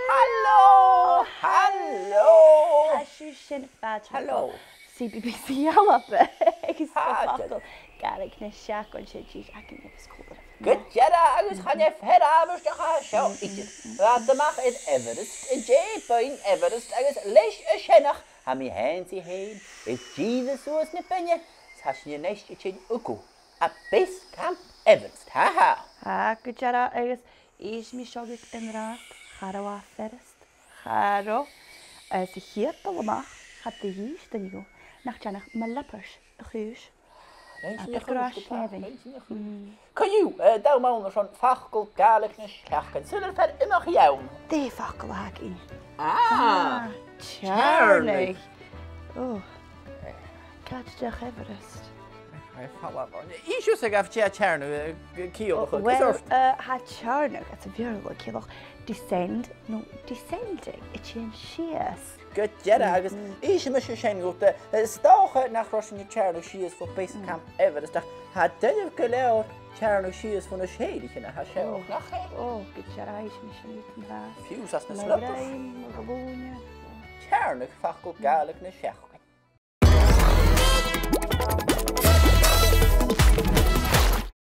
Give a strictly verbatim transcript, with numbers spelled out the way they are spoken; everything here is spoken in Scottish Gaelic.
Halò! Halò! Tha sibh sin fada. Halò. C B B C ALBA agus Fada. Facal Gàidhlig na Seachdain, 's e dithis againne agus còmhla ribh. Gu dearbh agus chan e fear àbhaisteach a tha seo idir. Bha iad a-mach air Everest, an dèidh beinn Everest agus leis a' seanchas, tha mi fhìn 's i fhèin, a' dìreadh suas na beinne, 's tha sinn a-nis a' tighinn thugaibh à Base Camp Everest. Ha ha! Tha, gu dearbh agus innsidh mi seo dhuibh an-dràsta, cha robh e furasta. Cha robh. Agus a' chiad dol a-mach, cha do dh'innis duine dhomh nach dèanadh mo liopard a' chùis. Rinn sinn a' chùis, gu dearbh, rinn sinn a' chùis. Co-dhiù, eh, dà mhòr airson facal Gàidhlig na seachdain. Saoil am fear a-mach a th' ann? Dè am facal a th' againn? Ah, ah, teàrnadh. Teàrnadh. Ò. Càit an deach Everest? Ai, falbh. Innis thusa, gabh teàrnadh, eh, ciallachadh, well, eh, tha teàrnadh, tha e a' ciallachadh descend, no descending, a' tighinn sìos. Gu dearbh, agus innsidh mise sin dhut, eh, 's dòcha nach robh sinn a' teàrnadh sìos bho Base Camp Everest, ach tha daoine gu leòr a' teàrnadh sìos bho na sèithrichean a tha seo, nach eil? Ò, gu dearbh, innsidh mi sin dhut. Fiù 's anns na slippers. Mo ghleann, mo ghlùine. Teàrnadh, facal Gàidhlig na seachdain.